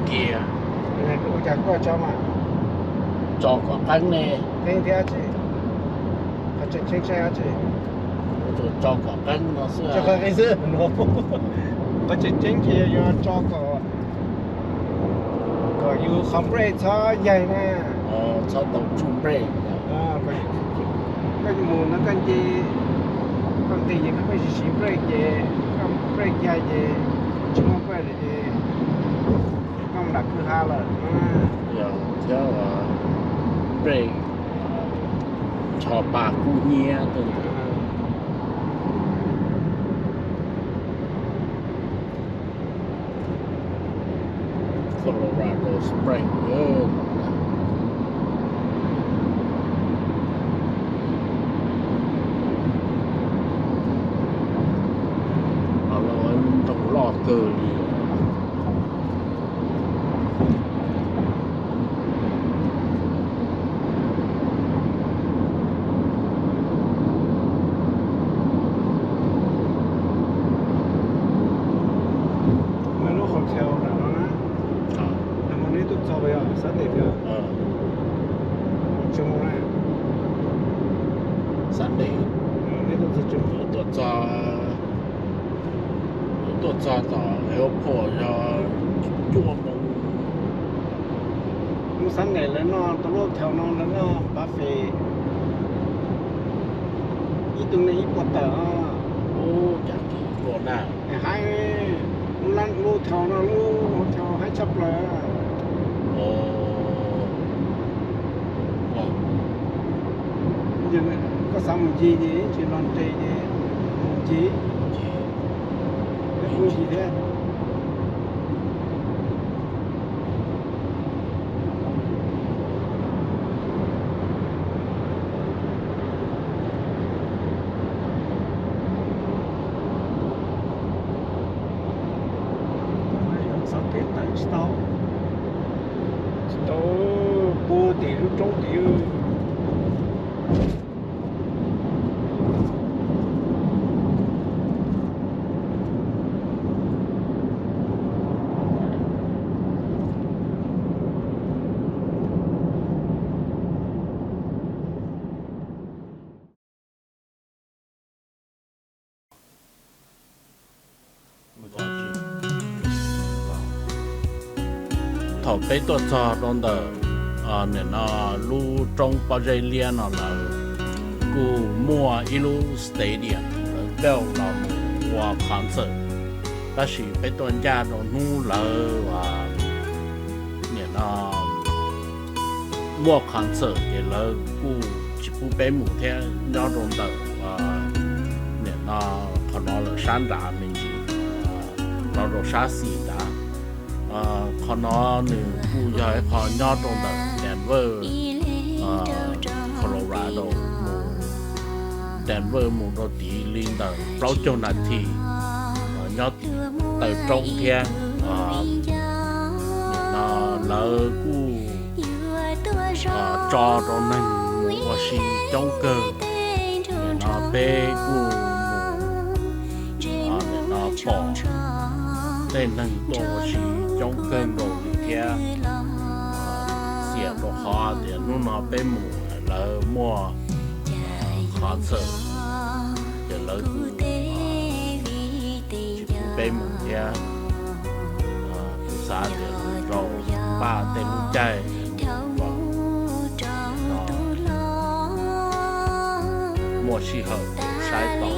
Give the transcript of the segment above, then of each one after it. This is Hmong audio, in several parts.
Kiag. Ua cas koj tso mas? Tso kom qeeb ne. Qeeb thiab tsis, qhov tseem ceeb saib dab tsi? Tso kom qeeb no xwb. Tso kom qeeb xwb. Qhov tseem ceeb ces yog tso kom, kom yus qhov brake txhob yaig na. Txhob tau tsuj brake. Koj mus no koj nce, koj nqis ces koj pheej siv siv brake ces koj brake yaig ces tsis muaj brake lawm ces koj mus nram kwj ha lawm. Yog thiab brake ncho pa kub hnyiab. Colorado Springs. Los nroo loj kawg li. Lub hotel nram no na, nag hmo neb tuaj txog puas yog Sunday thiab? Tsis mus na. Sunday neb tuaj txog tsis mus? Tuaj txog, tuaj txog tom airport yog cuaj moos. Lub Sunday lawv noj tau lub hotel no lawv noj buffet ib tug neeg ib puas tawm. Ub, cas kis luaj na. Haib, lub hotel no lub hotel haib tshaj plaws. Koj xav mus ncig ces tsis los nres ces mus ncig, peb kuj ncig thiab. Txhob kev tawm tsis tau, tsis tau, puag tim lub roob tid. Thaum peb tuaj txog rau ntawm nim no lub roob pob zeb liab no lawv kuj muaj ib lub stadium lawv build los mus ua concert, tab sis peb tuaj ncaj rau hnub lawv nim no muaj concert ces lawv kuj tsis pub peb mus thiab, nyob rau ntawm nim no qhov no lawm sab nrad me ntsis, los rau sab xis nrad. Qhov no nws kuj yog ib qho nyob rau ntawm Denver, Colorado, mus Denver mus rau tid li ntawm plaub caug nas this, nyob taw roob thiab. Nim no lawv kuj tso rau neeg mus ua si coob kawg. Nim no peb kuj mus nim no pom tej neeg tuaj ua si coob kawg nkaus li thiab. Xiam rau qhov tias hnub no peb mus lawv muaj concert, ces lawv kuj tsis pub peb mus thiab. Kuv xav tias mus rau npaj tej lub caij kom muaj sij hawm saib tau.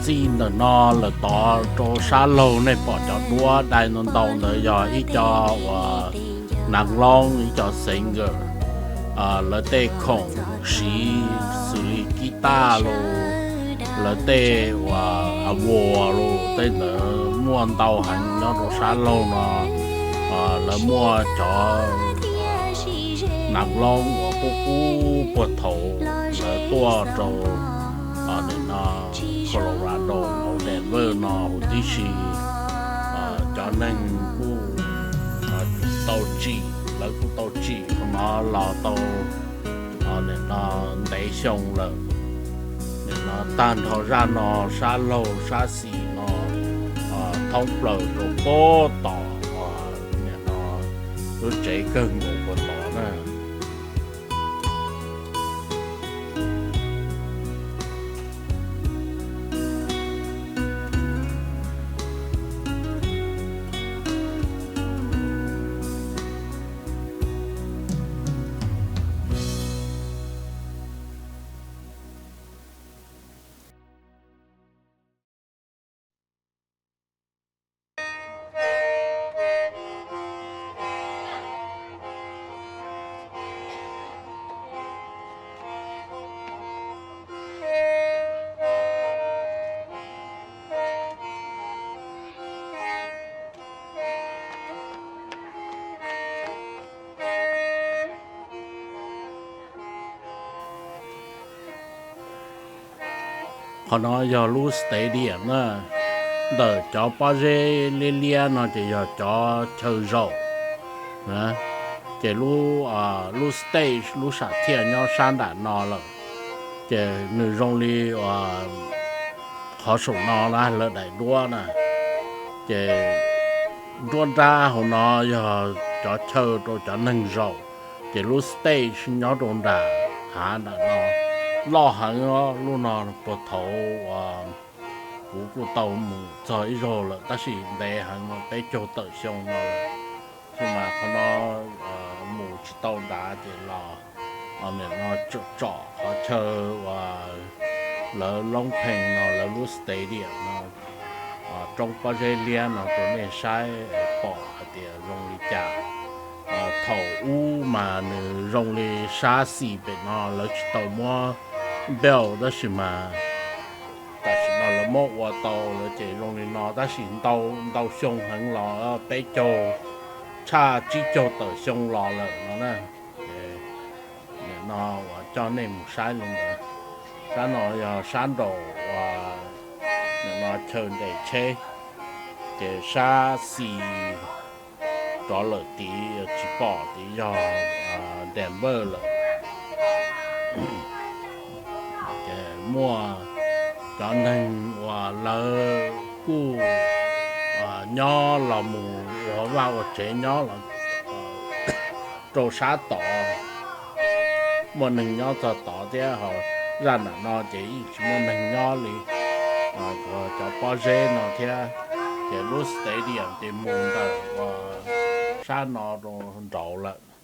Xij ntawm no lawm tod rau sab laug nej pom cov duab dai ntau ntau ntawd yog ib co uas nas loob, ib co singer, lawv tej khoom siv xws li kib taj los, lawv tej uas a vuas los, tej ntawd muaj ntau heev nyob rau sab laug no. Lawv muaj cov nas loob uas qub qub puag thaum lawv tuaj rau nim no Colorado hauv Denver no huv tib si. Cov neeg kuj tau tsim, lawv kuj tau tsim qhov no los tau nim no ntev xyoo lawm. Nim no tag nrho zaj no, sab laug sab xis no, thoob plaws rau pem tom nim no lub tsev kawg nkaus puag tod na. Qhov no yog lub stadium na, ntawm cov pob zeb liab liab no ces yog cov chaw zaum. Ces lub stage, lub sam thiaj nyob sab nram no lawm, ces nws zoo li qhov saum no na, lawv daim duab na, ces nruab nrab hauv no yog cov chaw rau cov neeg zaum, ces lub stage nyob rau nram hav nram no. Loj heev os, lub no puag thaum uas kuv kuj tau mus txog ib zaug lawm tab sis ntev heev no, peb caug tawm xyoo no lawm. Tab sis mas qhov no mus tsis tau nrad ces los nim no tsom qhov chaw uas lawv loob pheej no, lawv lub stadium no, roob pob zeb liab no rau nej saib pom hais tias zoo li cas. Thaum ub mas nws zoo li sab xis pem no lawv tsis tau muab build, tab sis mas tam sim no lawv muab ua tau lawm ces zoo li no, tab sis ntau ntau xyoo heev los peb caug tshaj tsib caug tawm xyoo los lawm no na. Nim no uas coj nej mus saib li ntawd. Sab no yog sab nraum uas nim no chaw nres tsheb, ces sab xis rov lawm tid tsis pom tid yog Denver lawm. Ces muaj cov neeg uas lawv kuj nyob los mus ua vaj ua tsev nyob los rau sab tod, muaj neeg nyob txog tod thiab ho zaj nram no ces yeej tsis muaj neeg nyob li. Cov pob zeb no thiab, ces lub stadium ces mus ntawm uas sab no rau nraud lawm.